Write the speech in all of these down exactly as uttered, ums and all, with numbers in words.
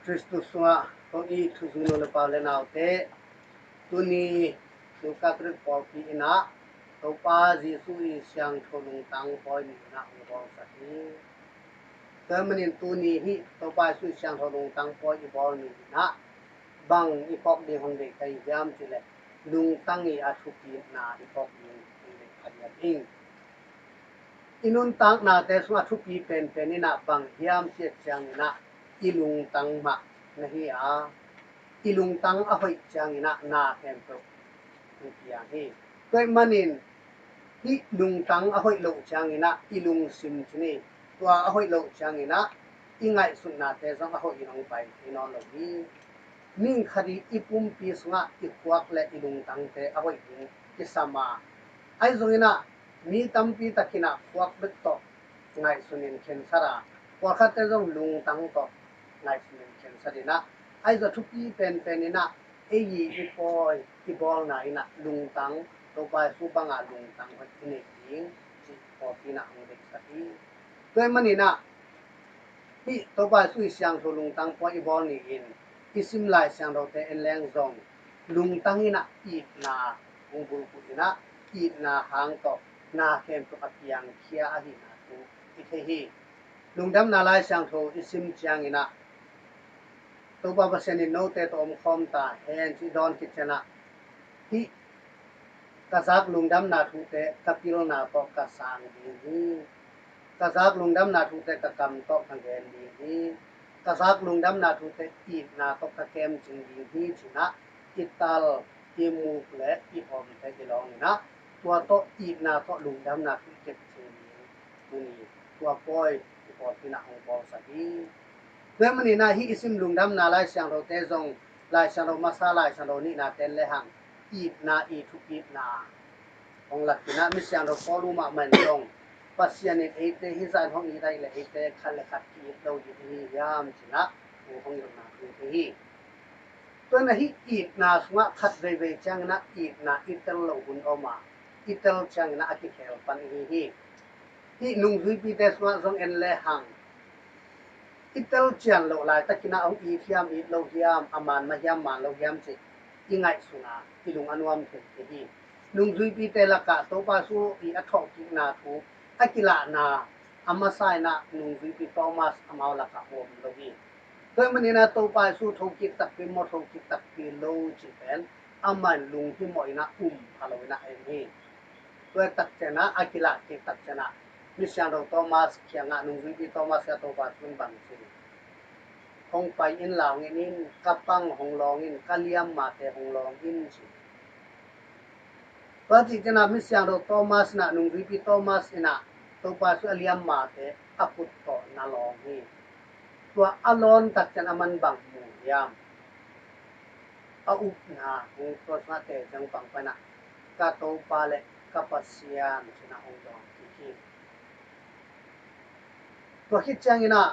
Khristu sungah hong it thuzui nu le pa le naute, tuni Luka Krik pawlpi in ah Topa Jesuh i siangtho lungtang pawi ni in ah hong bawlsak hi. Tua manin tuni hih Topa Jesuh i siangtho lungtang pawi i bawl ni in ah bang i phawk ding hong deih ka hi hiam cih leh lungtang i a thupitna i phawk ding hong deih ka hi hiam ing. I nuntaknate sungah thupi penpen in ah bang hiam cih ciangin ah i lungtang mah na hi a, i lungtang a hoih ciangin ah na khempeuh hong piang hi. Tua ahih manin hih lungtang a hoih loh ciangin ah i lungsim ci ni, tua a hoih loh ciangin ah i ngaihsutnate zong a hoih in hong pai thei nawn lo hi. Ning khat i pumpi sungah i khuak le i lungtangte a hoih ding i sam a, ahi zongin ah mi tampi takin ah khuak bek tawh ngaihsun in khensat a, pawlkhatte zong lungtang tawh ngaihsun in khensat in ah, ahi zong thupi penpen in ah ei i pawi i bawlna in ah lungtang, Topa Jesuh banga lungtang hoih i neih ding cih pawlpi in ah hong deihsak hi. Tua ahih manin ah hih Topa Jesuh i siangtho lungtang pawi i bawl ni in i sim Lai Siangthote en leng zong lungtang in ah itna hong bulphuh in ah itna hang tawh na khempeuh a piangkhia ahihna thu i thei hi. Lungdamna Lai Siangtho i sim ciangin ah Topa Pasian in note tawh om khawm ta hen cih dawn khit ciangin ah hih ka zak lungdamna thute ka pilna tawh ka sang ding hi. Ka zak lungdamna thute ka kam tawh ka gen ding hi. Ka zak lungdamna thute itna tawh ka kemcing ding hi ci in ah i tal, i muk le i omte i lawng in ah tua tawh itna tawh lungdamna thu i kemcing ding tuni tua pawi i pawlpi in ah hong bawlsak hi. Tua ahih manin ah hih i sim lungdamna Lai Siangthote zong Lai Siangtho masa, Lai Siangtho nihna ten le hang itna i thupitna hong lak in ah mi siangtho Paul mahmah in zong Pasian in eite hih zah in hong it ahih leh eite khat le khat ki-it lo ding hi hiam ci in ah hong hilhna thu hi. Tua in ah hih itna sungah khat veivei ciangin ah itna i tel loh hun om a, i tel ciangin ah a kikhel pan i hi hi. Hih nungzuipite sungah zong en le hang i tel cian loh laitakin ah hong it hiam it lo hiam, a man mah hiam man lo hiam cih i ngaihsun a i lung a nuam thei hi. Nungzuipite lakah Topa Jesuh i a thawhkikna thu a kilahna a masa in ah nungzuipi Thomas amau lakah om lo hi. Tua ahih manin ah Topa Jesuh thokik takpi maw, thokik takpi lo cih pen amah in lunghimawh in ah um pha lo in ah en hi. Tua tak ciangin ah a kilah kik tak ciangin ah mi siangtho Thomas kiangah, nungzuipi Thomas kiangah Topa Jesuh in bang ci, hong pai in la hong en in, ka pang hong lawng in, ka liammate hong lawng in ci. Tua cih ciangin ah mi siangtho Thomas in ah, nungzuipi Thomas in ah Topa Jesuh a liammate a khut tawh na lawng hi. Tua a lawn tak ciangin aman bang mu hiam? A upna hong tua sungah teci hong pang pan ah, ka Topa le ka Pasian ci in ah hong dawng kik hi. Tua khit ciangin ah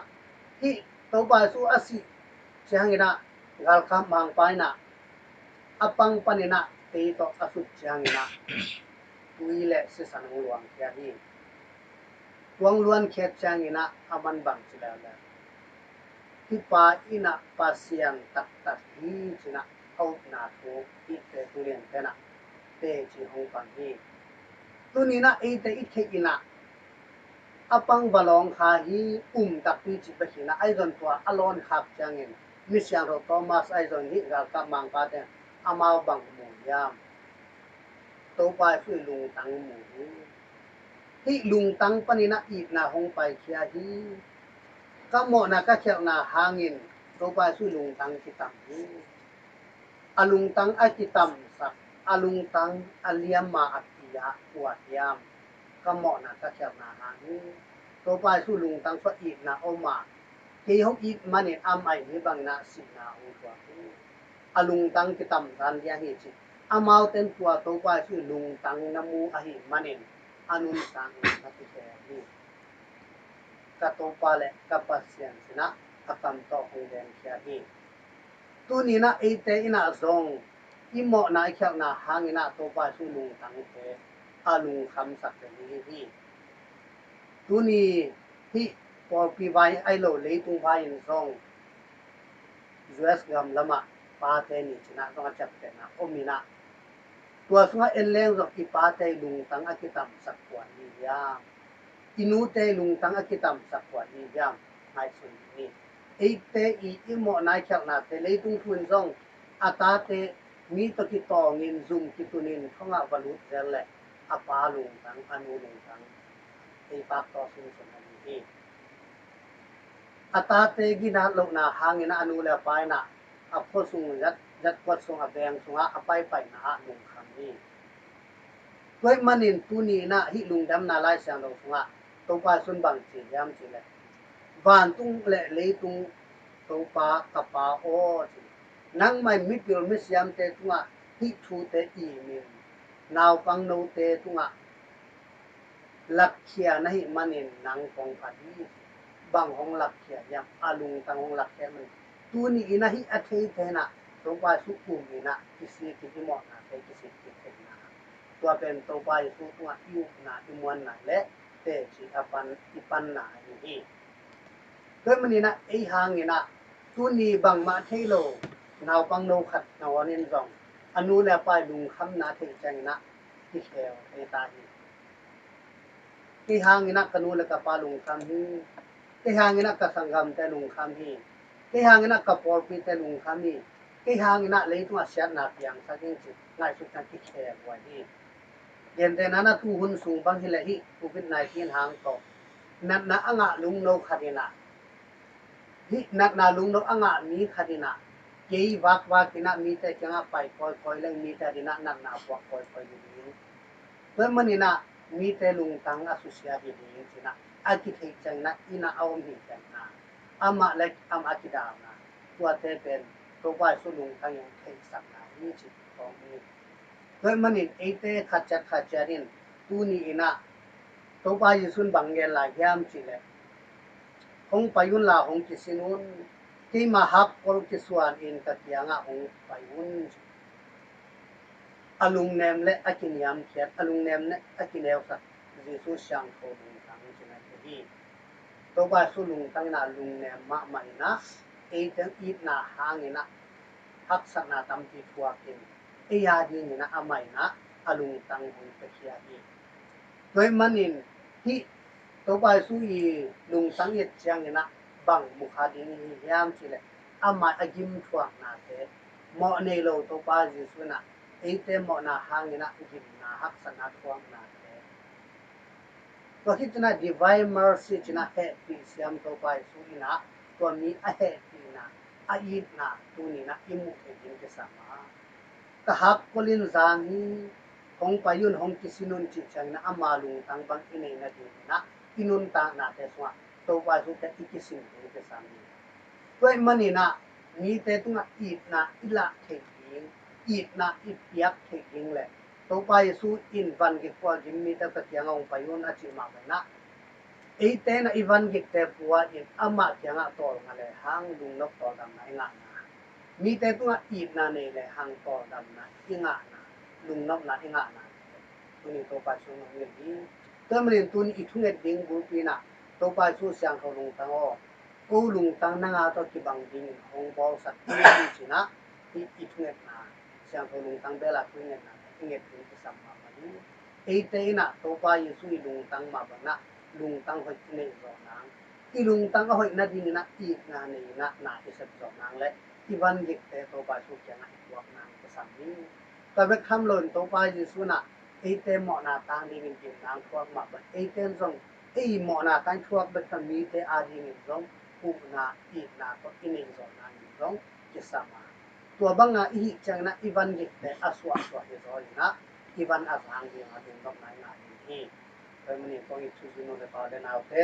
hih Topa Jesuh a sih ciangin ah galkap mangpa in ah a pang panin ah tei tawh a sut ciangin ah tui le sisan hong luangkhia hi. Tua hong luankhiat ciangin ah aman bang ci leuleu, hih pa in ah Pasian taktak hi ci in ah a upna thu i theih tu lianpen ah teci hong pang hi. Tuni in ah eite i theih in ah a pang va lawng kha hi, um takpi cih bek hi in ah, ahi zong tua a lawn khak ciangin mi siangtho Thomas ahi zong hih galkap mangpate amau bang mu hiam? Topa Jesuh i lungtang mu hi. Hih lungtang panin ah itna hong paikhia hi. Ka mawhna ka khialhna hangin Topa Jesuh i lungtang kitam hi. A lungtang a kitamsak, a lungtang a liamma a pi-a tua hiam? Ka mawhna ka khialhna hang hi. Topa Jesuh lungtang sungah itna om a, kei hong it manin amah in hih bangin ah sihna hong thuak hi. A lungtang kitamzan dia hi ci. Amaute in tua Topa Jesuh lungtang na mu ahih manin a nuntakna na kikhel hi. Ka Topa le ka Pasian ci in ah a kam tawh hong genkhia hi. Tuni in ah eite in ah zong i mawhna i khialhna hangin ah Topa Jesuh lungtangte a lungkhamsak ding hi hi. Tuni hih pawlpi vai ahi lo leitung vai in zong U S gam lamah pate ni cinah zong a ciaptehna om inah, tua sungah en leng zong i pate lungtang a kitamsak kua ni hiam, i nute lungtang a kitamsak kua ni hiam, ngaihsun ni. Eite i i mawhna i khialhnate leitung thu in zong a tate mi tawh kitawngin zum kitunin thongah va lut zel leh a pa lungtang a nu lungtang ei paktaw sunsun a ni hi. A tate ginat lohna hangin a nu le a pa inah a khuasung zat, zatkuat sung a veng sungah a paipaina ah lungkham hi. Tua hih manin tuni inah hih lungdamna Lai Siangtho sungah Topa Jesu'n bang ci hiam cih leh, vantung le leitung Topa ka Pa aw, ci, nangmah in mipil misiamte tungah hih thute imin naupang note tungah lakkhia na hih manin nang kong phat hi. Bang hong lakkhia hiam? A lungtang hong lakkhia manin tuni inah hih a theite inah Topa Jesu um inah kisik in i mawhnate kisik kik theihna, tua pen Topa Jesu tungah i upna i muanna le teci a pan i panna ahi hi. Tua hih maninah ei hanginah tuni bangmah thei lo naupang no khat na ngawn in zong a nu le a pa i lungkhamna theih cianginah kikheu thei ta hi. Kei hanginah ka nu le ka pa lungkham hi. Kei hanginah ka sanggamte lungkham hi. Kei hanginah ka pawlpite lungkham hi. Kei hanginah leitungah siatna piangsak ing ci ngaihsutna kikheu huai hi. Gentehna na tuhun sung bang hileh hih covid nineteen hang tawh natna a ngah lungno khat inah, hih natna lungno a ngah mi khat inah kei vakvak inah mite kiangah pai kawikawi leng mite adinah natna puak kawikawi hi ding. Tua hih maninah mite lungtang a susia hi ding cinah a kitheih cianginah innah a om hi cianginah amah le amah a kidalna, tuate pen Topa Jesu lungtang in theihsakna hi ci kong hi. Tua hih manin eite khatciat khatciat in tuni inah Topa Jesu'n bang gen lai hiam cih leh, hong pai unla hong kisin un, keima hakkol kisuan in ka kiangah hong pai un. A lungnem le a kiniamkhiat, a lungnem le a kineusak Jesu siangtho lungtang cihna hi. Topa Jesu lungtang inah lungnem mahmah inah eite itna hanginah haksatna tampi thuakin ei a dinginah amah inah a lungtang hong piakhia hi. Tua hih manin hih Topa Jesu i lungtang i et cianginah bang mukha ding i hi hiam cih leh amah a gimthuaknate, mawh nei lo Topa Jesu inah eite mawhna hanginah gimna haksatna thuaknate, tua khit cinah divine mercy cinah hehpih siam Topa Jesu inah tua mi a hehpihna, a itna tuninah i muh theih ding kisam a, ka hakkol in zang hi, hong pai un hong kisin un cih cianginah ama lungtang bang i neih nadinginah i nuntaknate sungah Topa Jesu tawh i kisin ding kisam hi. Tua hih maninah mite tungah itna i lah theih ding, itna i piak theih ding le Topa Jesu in vangik pua gim mite ka kiangah hong pai un a cih mah bangah eite inah i vangikte pua in amah kiangah tawlnga le hang lungnop tawldamna i ngahna, mite tungah itna nei le hang tawldamna i ngahna, lungnopna i ngahna tuni Topa Jesu nong ngei hi. Tua manin tuni i thunget ding bulpi inah Topa Jesu siangtho lungtang aw, ko lungtang nanga tawh kibang dingin hong bawlsak hi cinah hih i thungetna, siangtho lungtang bela thungetna i nget ding kisam mahmah hi. Eite inah Topa Jesu i lungtang mah banah lungtang hoih i neih zawh nang, i lungtang a hoih nadinginah itna nei inah na i sep zawh nang le i vangikte Topa Jesu kiangah i puak nang kisam hi. Tua bek tham loin Topa Jesu inah eite mawhna tang dingin gimnang thuak mah bang eite in zong ei mawhna tang thuak bek tham mite a dingin zong huhna itna tawh i neih zawh nangin zong kisam a, tua banga i hih cianginah i vangikte a suahsuah hi zaw inah i van a zang dinga lungnopna i ngah ding hi. Tua hih manin kong it thuzui nu le pa u le naute,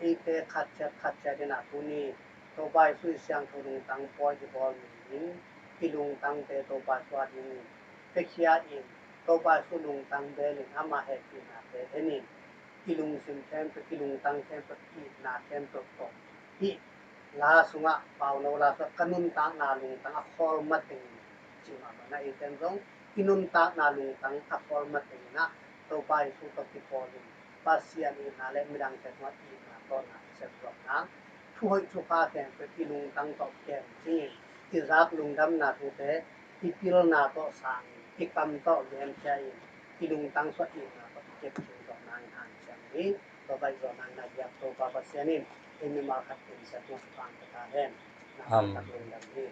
eite khatciat khatciat inah tuni Topa Jesu i siangtho lungtang pawi i bawl ni in i lungtangte Topa Jesu a dingin piakhia in Topa Jesu lungtang belin ama hehpihnate enin i lungsim khempeuh, i lungtang khempeuh, i itna khempeuh tawh hih la sungah, Pauno la sungah ka nuntakna lungtang a khawl matengin cih mah banah eite in zong i nuntakna lungtang a khawl matengin ah Topa Jesu tawh kipawlin Pasian itna le midangte tungah itna tawh na i sep zawh nang, thuhoih thupha khempeuh i lungtang tawh kem cingin i zak lungdamna thute i pilna tawh sangin, i kam tawh genkhia in, i lungtang suah itna tawh i kep cing zawh nangin hanciam hi. Tua baih zawh nangin a biak Topa Pasian in ei mimal khat in siatna thupha pia ta hen. Na Am. Taktak lungdam hi.